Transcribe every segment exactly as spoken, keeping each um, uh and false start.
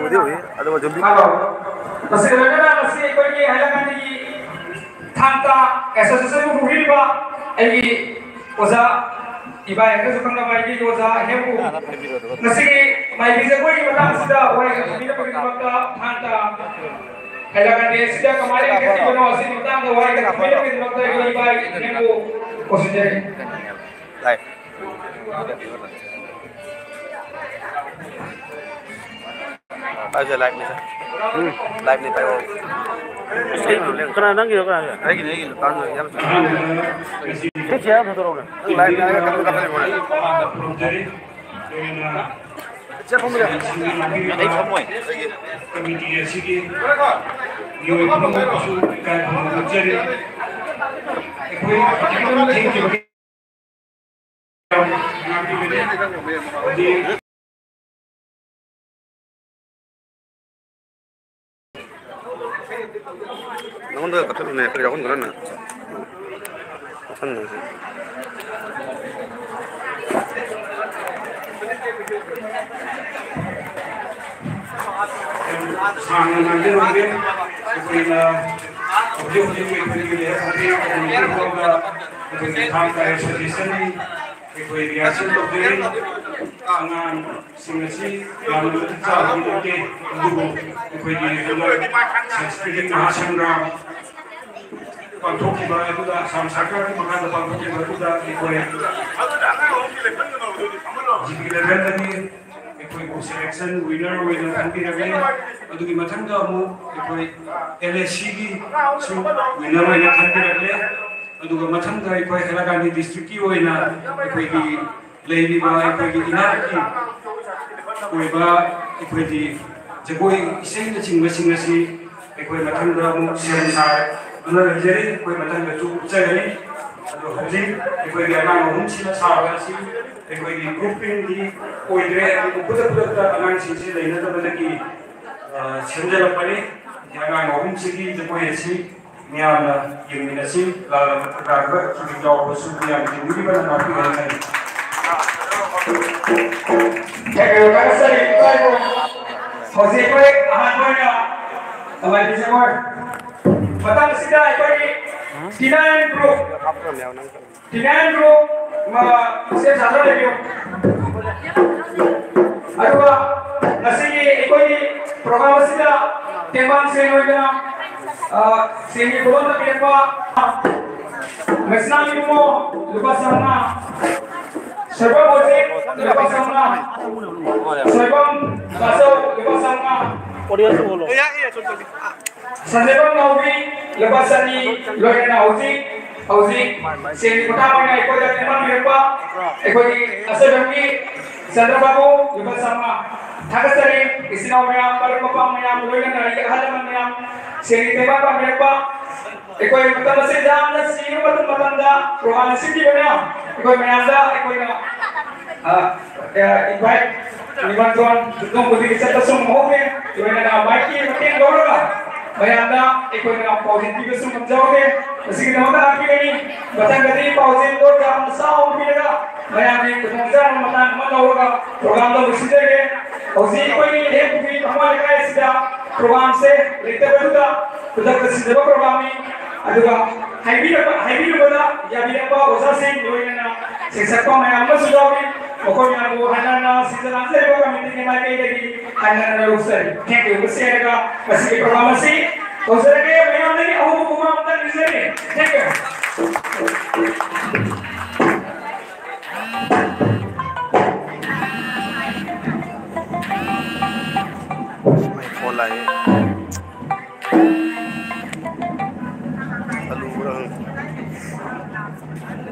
ꯎꯗꯤ ꯎꯏ, ꯑꯗꯨꯒ ꯌꯨꯝꯕꯤ ꯍꯜꯂꯣ꯫ ꯃꯁꯤꯒ ꯂꯣꯏꯅꯅ ꯉꯁꯤ ꯑꯩꯈꯣꯏꯒꯤ ꯍꯥꯏꯂꯀꯥꯟꯗꯒꯤ ꯊꯥꯡ ꯇꯥ ꯑꯦꯁꯣꯁꯤꯌꯦꯁꯟꯕꯨ ꯄꯨꯕꯤꯔꯤꯕ ꯑꯩꯒꯤ ꯑꯣꯖꯥ, ꯏꯕꯥꯏ ꯍꯥꯏꯅꯁꯨ ꯈꯪꯅꯕ ꯑꯩꯒꯤ ꯑꯣꯖꯥ ꯍꯦꯝꯕꯨ, ꯉꯁꯤꯒꯤ ꯃꯥꯏꯕꯤ ꯖꯒꯣꯏꯒꯤ ꯃꯇꯥꯡꯁꯤꯗ ꯋꯥꯔꯤ ꯈꯔ ꯊꯝꯕꯤꯅꯕꯒꯤꯗꯃꯛꯇ ꯊꯥꯡ ꯇꯥ ꯍꯥꯏꯂꯀꯥꯟꯗ ꯑꯁꯤꯗ ꯀꯃꯥꯏꯅ ꯏꯟꯈꯠꯈꯤꯕꯅꯣ ꯑꯁꯤꯒꯤ ꯃꯇꯥꯡꯗ ꯋꯥꯔꯤ ꯈꯔ ꯊꯝꯕꯤꯅꯕꯒꯤꯗꯃꯛꯇ ꯑꯩꯈꯣꯏ ꯏꯕꯥꯏ ꯍꯦꯝꯕꯨ ꯀꯧꯁꯤꯟꯖꯔꯤ꯫ ꯂꯥꯏ꯫ ꯄꯥꯏꯁꯦ ꯂꯥꯏꯚꯅꯤ ꯁꯦ꯫ ꯎꯝ꯫ ꯂꯥꯏꯚꯅꯤ ꯄꯥꯏꯌꯣ꯫ ꯀꯅꯥ ꯅꯪꯒꯤꯔꯣ ꯀꯅꯥꯒꯤ? ꯑꯩꯒꯤꯅꯤ, ꯑꯩꯒꯤꯅꯤ꯫ ꯇꯥꯡꯅ ꯌꯥꯝ ꯁꯤ ꯆꯤꯌꯔ ꯑꯃ ꯊꯥꯗꯣꯔꯛꯎꯅꯦ꯫ ꯅꯪ ꯂꯥꯏꯚꯅꯤ ꯍꯥꯏꯔꯒ ꯀꯞꯄ ꯀꯞꯄ ꯂꯩꯕ꯫ ꯆꯤꯌꯔ ꯐꯝꯃꯨ ꯌꯥꯗ꯭ꯔꯣ? ꯑꯩ ꯐꯝꯃꯣꯏ꯫ ꯀꯃꯤꯇꯤ ꯑꯁꯤꯒꯤ ꯃꯤꯑꯣꯏ ꯄꯨꯝꯅꯃꯛꯄꯨꯁꯨ ꯏꯀꯥꯏ ꯈꯨꯝꯅꯕ ꯎꯠꯆꯔꯤ꯫ ꯑꯩꯈꯣꯏ ꯈꯤꯇꯪ ꯊꯦꯡꯈꯤꯕꯒꯤ ꯅꯉꯣꯟꯗ ꯀꯛꯊꯠꯂꯨꯅꯦ, ꯑꯩꯈꯣꯏ ꯌꯥꯎꯍꯟꯈ꯭ꯔꯅ꯫ ꯀꯛꯊꯠꯅꯁꯦ꯫ ꯁꯥꯡꯅ ꯉꯥꯡꯖꯔꯣꯏꯒꯦ꯫ ꯑꯩꯈꯣꯏꯅ ꯍꯧꯖꯤꯛ ꯍꯧꯖꯤꯛ ꯑꯩꯈꯣꯏꯒꯤ ꯑꯩꯈꯣꯏꯒꯤ ꯊꯥꯡ ꯇꯥ ꯑꯦꯁꯣꯁꯤꯌꯦꯁꯟꯒꯤ ꯑꯩꯈꯣꯏ ꯔꯤꯍꯥꯔꯁꯦꯜ ꯇꯧꯖꯔꯤ꯫ ꯑꯉꯥꯡꯁꯤꯡ ꯑꯁꯤ ꯌꯥꯝꯅ ꯃꯇꯤꯛ ꯆꯥꯕꯗꯤ ꯅꯠꯇꯦ, ꯑꯗꯨꯕꯨ ꯑꯩꯈꯣꯏꯒꯤ ꯍꯟꯗꯛ ꯁꯪꯁꯀ꯭ꯔꯤꯠ ꯃꯍꯥꯁꯪꯒ꯭ꯔꯥꯝ ꯄꯥꯡꯊꯣꯛꯈꯤꯕ ꯑꯗꯨꯗ, ꯑꯁꯥꯝ ꯁꯔꯀꯥꯔꯒꯤ ꯃꯈꯥꯗ ꯄꯥꯡꯊꯣꯛꯈꯤꯕ ꯑꯗꯨꯗ ꯑꯩꯈꯣꯏ ꯖꯤ ꯄꯤ ꯂꯦꯚꯦꯜꯗꯒꯤ ꯑꯩꯈꯣꯏꯕꯨ ꯁꯦꯂꯦꯛꯁꯟ ꯋꯤꯅꯔ ꯑꯣꯏꯅ ꯈꯟꯕꯤꯔꯝꯃꯤ꯫ ꯑꯗꯨꯒꯤ ꯃꯊꯪꯗ ꯑꯃꯨꯛ ꯑꯩꯈꯣꯏ ꯑꯦꯜ ꯑꯦ ꯁꯤꯒꯤ ꯁꯨ ꯋꯤꯅꯔ ꯑꯣꯏꯅ ꯈꯟꯕꯤꯔꯛꯂꯦ꯫ ꯑꯗꯨꯒ ꯃꯊꯪꯗ ꯑꯩꯈꯣꯏ ꯍꯥꯏꯂꯥꯀꯥꯟꯗꯤ ꯗꯤꯁꯇ꯭ꯔꯤꯛꯀꯤ ꯑꯣꯏꯅ ꯑꯩꯈꯣꯏꯒꯤ ꯂꯩꯔꯤꯕ ꯑꯩꯈꯣꯏꯒꯤ ꯏꯅꯥꯠꯀꯤ ꯑꯣꯏꯕ ꯑꯩꯈꯣꯏꯒꯤ ꯖꯒꯣꯏ, ꯏꯁꯩꯅꯆꯤꯡꯕꯁꯤꯡ ꯑꯁꯤ ꯑꯩꯈꯣꯏ ꯃꯊꯪꯗ ꯑꯃꯨꯛ ꯁꯦꯝ ꯁꯥꯗꯨꯅ ꯂꯩꯖꯔꯤ꯫ ꯑꯩꯈꯣꯏ ꯃꯊꯪꯗꯁꯨ ꯎꯠꯆꯒꯅꯤ꯫ ꯑꯗꯣ ꯍꯧꯖꯤꯛ ꯑꯩꯈꯣꯏꯒꯤ ꯑꯉꯥꯡ ꯑꯍꯨꯝꯁꯤꯅ ꯁꯥꯕ ꯑꯁꯤ ꯑꯩꯈꯣꯏꯒꯤ ꯒ꯭ꯔꯨꯞꯄꯤꯡꯗꯤ ꯑꯣꯏꯗ꯭ꯔꯦ, ꯑꯗꯨꯕꯨ ꯈꯨꯗꯛ ꯈꯨꯗꯛꯇ ꯑꯉꯥꯡꯁꯤꯡꯁꯤ ꯂꯩꯅꯗꯕꯗꯒꯤ, ꯑ, ꯁꯦꯝꯖꯤꯜꯂꯛꯄꯅꯤ꯫ ꯑꯉꯥꯡ ꯑꯍꯨꯝꯁꯤꯒꯤ ꯖꯒꯣꯏ ꯑꯁꯤ ꯃꯤꯌꯥꯝꯅ ꯌꯦꯡꯃꯤꯟꯅꯁꯤ꯫ ꯂꯥꯛꯂꯤꯕ ꯄ꯭ꯔꯣꯒ꯭ꯔꯥꯝꯗ ꯁꯨꯇꯤ ꯌꯥꯎꯕꯁꯨ ꯃꯤꯌꯥꯝ ꯌꯦꯡꯕꯤꯅꯕ ꯉꯥꯛꯄꯤꯒꯅꯤ ꯍꯥꯏꯔꯤ꯫ ꯊꯦꯡꯅꯕ ꯀꯥꯏꯅ ꯆꯠꯂꯤ, ꯏꯄꯥ ꯏꯄꯨ꯫ ꯍꯧꯖꯤꯛ ꯑꯩꯈꯣꯏ ꯑꯍꯥꯟꯕ ꯑꯣꯏꯅ ꯀꯃꯥꯏꯅ ꯇꯧꯁꯦ? ꯃꯇꯝꯁꯤꯗ ꯑꯩꯈꯣꯏꯒꯤ ꯇꯤꯅꯥꯏꯟ ꯒ꯭ꯔꯨꯞ, ꯇꯤꯅꯥꯏꯟ ꯒ꯭ꯔꯨꯞ, ꯁꯦꯝ ꯁꯥꯗꯨꯅ ꯂꯩꯕꯤꯌꯨ꯫ ꯑꯗꯨꯒ ꯉꯁꯤꯒꯤ ꯑꯩꯈꯣꯏꯒꯤ ꯄ꯭ꯔꯣꯒ꯭ꯔꯥꯝ ꯑꯁꯤꯗ ꯇꯦꯡꯕꯥꯡ ꯁꯦꯡ ꯑꯣꯏꯗꯅ, ꯑ, ꯁꯦꯡꯒꯤ ꯈꯨꯗꯣꯜ ꯇꯝꯕꯤꯔꯛꯄ ꯃꯩꯁꯅꯥꯝ ꯏꯕꯨꯡꯉꯣ, ꯂꯨꯄꯥ ꯆꯥꯝꯃꯉꯥ꯫ ꯁꯣꯏꯕꯝ ꯍꯧꯖꯤꯛ, ꯂꯨꯄꯥ ꯆꯥꯝꯃꯉꯥ꯫ ꯁꯣꯏꯕꯝ ꯕꯥꯆꯧ, ꯂꯨꯄꯥ ꯆꯥꯝꯃꯉꯥ꯫ ꯁꯟꯖꯦꯕꯝ ꯅꯥꯎꯕꯤ, ꯂꯨꯄꯥ ꯆꯅꯤ꯫ ꯂꯣꯏꯅꯅ ꯍꯧꯖꯤꯛ, ꯍꯧꯖꯤꯛ ꯁꯦꯜꯒꯤ ꯈꯨꯠꯊꯥꯡ ꯑꯣꯏꯅ ꯑꯩꯈꯣꯏꯗ ꯇꯦꯡꯕꯥꯡ ꯄꯤꯔꯛꯄ ꯑꯩꯈꯣꯏꯒꯤ ꯑꯁꯣꯏꯕꯝꯒꯤ ꯆꯟꯗ꯭ꯔ ꯕꯥꯕꯨ, ꯂꯨꯄꯥ ꯆꯥꯝꯃꯉꯥ꯫ ꯊꯥꯒꯠꯆꯔꯤ ꯏꯆꯤꯟ ꯏꯅꯥꯎ ꯃꯌꯥꯝ, ꯃꯔꯨꯞ ꯃꯄꯥꯡ ꯃꯌꯥꯝ, ꯂꯣꯏꯅꯅ ꯑꯩꯒꯤ ꯑꯍꯜ ꯂꯃꯟ ꯃꯌꯥꯝ, ꯁꯦꯜꯒꯤ ꯇꯦꯡꯕꯥꯡ ꯄꯥꯡꯕꯤꯔꯛꯄ ꯑꯩꯈꯣꯏ ꯃꯇꯝ ꯑꯁꯤ ꯌꯥꯝꯅ ꯆꯤꯡꯕ ꯃꯇꯝ, ꯃꯇꯝꯗ ꯄ꯭ꯔꯣꯒ꯭ꯔꯥꯝ ꯁꯤꯟꯈꯤꯕꯅ ꯑꯩꯈꯣꯏ ꯃꯌꯥꯝꯗ ꯑꯩꯈꯣꯏꯅ, ꯑ, ꯑ, ꯏꯟꯚꯥꯏꯠ, ꯅꯤꯃꯟꯇ꯭ꯔꯣꯟ ꯌꯨꯝꯊꯣꯡ ꯈꯨꯗꯤꯡꯒꯤ ꯆꯠꯄꯁꯨ ꯉꯝꯍꯧꯗꯦ꯫ ꯂꯣꯏꯅꯅ ꯃꯥꯏꯛꯀꯤ ꯃꯇꯦꯡ ꯂꯧꯔꯒ ꯃꯌꯥꯝꯗ ꯑꯩꯈꯣꯏꯅ ꯄꯥꯎꯖꯦꯜ ꯄꯤꯕꯁꯨ ꯉꯝꯖꯍꯧꯗꯦ꯫ ꯃꯁꯤꯒꯤꯗꯃꯛꯇ ꯂꯥꯛꯄꯤꯒꯅꯤ꯫ ꯃꯊꯪꯗꯗꯤ ꯄꯥꯎꯖꯦꯜꯗꯣ ꯌꯥꯝꯅ ꯆꯥꯎꯅ ꯄꯤꯔꯒ ꯃꯌꯥꯝꯒꯤ ꯈꯨꯗꯣꯡꯆꯥꯕ ꯃꯇꯥꯡ ꯑꯃ ꯂꯧꯔꯒ ꯄ꯭ꯔꯣꯒ꯭ꯔꯥꯝꯗꯣ ꯂꯣꯏꯁꯤꯟꯖꯒꯦ꯫ ꯍꯧꯖꯤꯛ ꯑꯩꯈꯣꯏꯒꯤ ꯏꯔꯦꯞ ꯄꯨꯈ꯭ꯔꯤ ꯊꯝꯕꯥꯜ ꯂꯩꯀꯥꯏ ꯑꯁꯤꯗ ꯄ꯭ꯔꯣꯒ꯭ꯔꯥꯝꯁꯦ ꯂꯩꯇꯕꯗꯨꯗ ꯈꯨꯗꯛꯇ ꯁꯤꯟꯖꯕ ꯄ꯭ꯔꯣꯒ꯭ꯔꯥꯝꯅꯤ꯫ ꯑꯗꯨꯒ ꯍꯥꯏꯕꯤꯔꯕ, ꯍꯥꯏꯕꯤꯔꯨꯕꯗ ꯌꯥꯕꯤꯔꯛꯄ ꯑꯣꯖꯥꯁꯤꯡ, ꯂꯣꯏꯅꯅ ꯁꯩꯁꯛꯄ ꯃꯌꯥꯝ ꯑꯃꯁꯨ ꯌꯥꯎꯔꯤ꯫ ꯃꯈꯣꯏ ꯃꯌꯥꯝꯕꯨ ꯍꯟꯅ ꯍꯟꯅ ꯁꯤꯟꯖ ꯂꯥꯡꯖꯔꯤꯕ ꯀꯃꯤꯇꯤꯒꯤ ꯃꯥꯏꯀꯩꯗꯒꯤ ꯍꯟꯅ ꯍꯟꯅ ꯂꯧꯖꯔꯤ꯫ Thank you꯫ ꯃꯁꯤ ꯍꯥꯏꯔꯒ ꯉꯁꯤꯒꯤ ꯄ꯭ꯔꯣꯒ꯭ꯔꯥꯝ ꯑꯁꯤ ꯇꯧꯖꯔꯒꯦ꯫ ꯃꯌꯥꯝꯗꯒꯤ ꯑꯍꯧꯕ ꯈꯨꯕꯥꯛ ꯑꯃꯇꯪ ꯅꯤꯖꯔꯤ꯫ Thank you꯫ ꯃꯩ ꯐꯣꯟ ꯂꯥꯛꯑꯦ꯫ ꯑꯂꯨꯔ ꯈꯪꯗꯦ꯫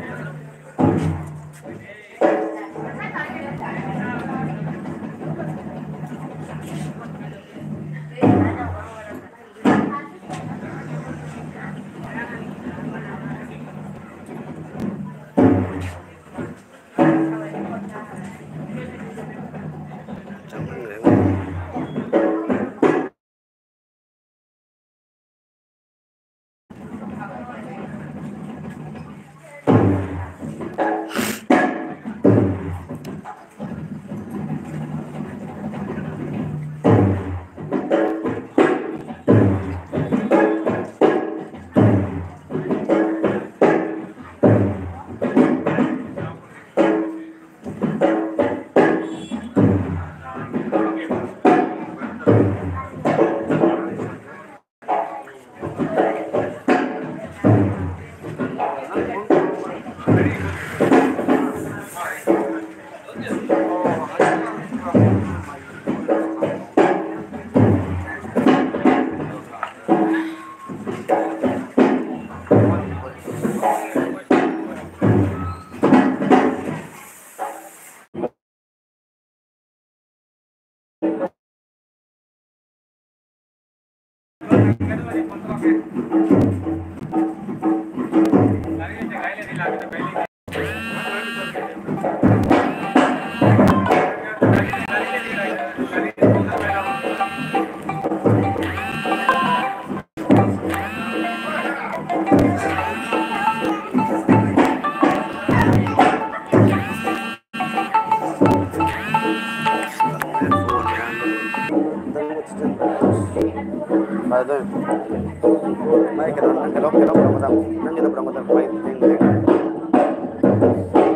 ꯃꯥꯏ ꯀꯩꯅꯣ, ꯀꯩꯅꯣ, ꯀꯩꯅꯣ ꯄꯨꯔꯛꯄꯗ, ꯅꯪꯒꯤꯗꯣ ꯄꯨꯔꯛꯄꯗ ꯃꯥꯏ ꯊꯦꯡ, ꯊꯦꯡ꯫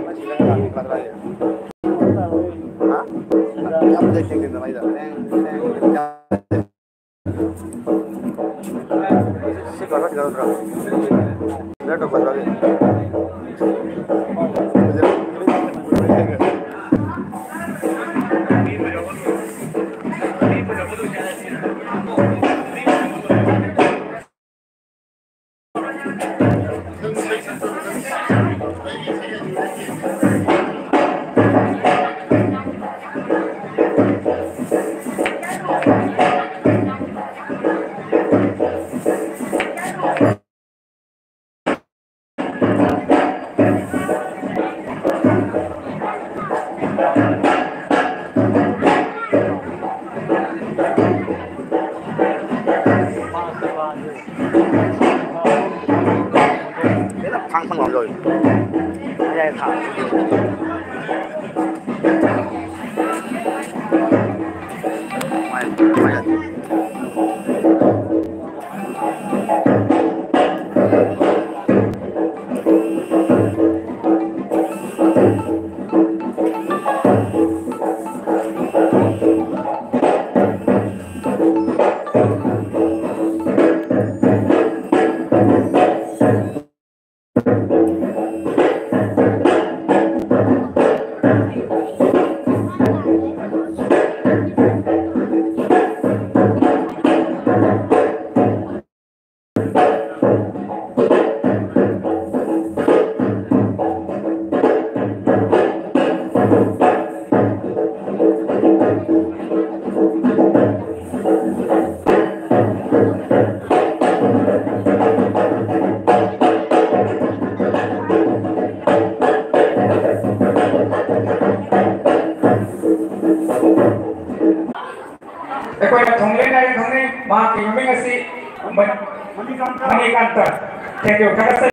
ꯃꯁꯤ ꯅꯪ ꯂꯥꯛꯄꯤ ꯐꯗ꯭ꯔꯥ ꯍꯥꯏꯁꯦ? ꯍꯥ? ꯌꯥꯝ ꯊꯦꯡ, ꯊꯦꯡ, ꯊꯦꯡ, ꯃꯩꯗ꯫ ꯊꯦꯡ, ꯊꯦꯡ, ꯊꯦꯡ꯫ ꯁꯤ ꯀꯧꯔꯛꯀꯗꯧꯗ꯭ꯔꯣ? ꯁꯤꯗ ꯇꯧꯒꯗꯧꯔꯤ꯫ ꯐꯥꯡ ꯐꯥꯡ ꯂꯥꯎꯔ ꯂꯣꯏꯔꯦ꯫ ꯃꯌꯥꯏ ꯊꯥ꯫ ꯑꯩꯈꯣꯏꯅ ꯊꯣꯡꯂꯦꯟ ꯍꯥꯏꯅ ꯈꯪꯅꯩ꯫ ꯃꯍꯥꯛꯀꯤ ꯃꯃꯤꯡ ꯑꯁꯤ ꯃ-, ꯃꯅꯤꯀꯥꯟꯇ꯫ Thank you꯫ ꯊꯥꯒꯠꯆꯔꯤ꯫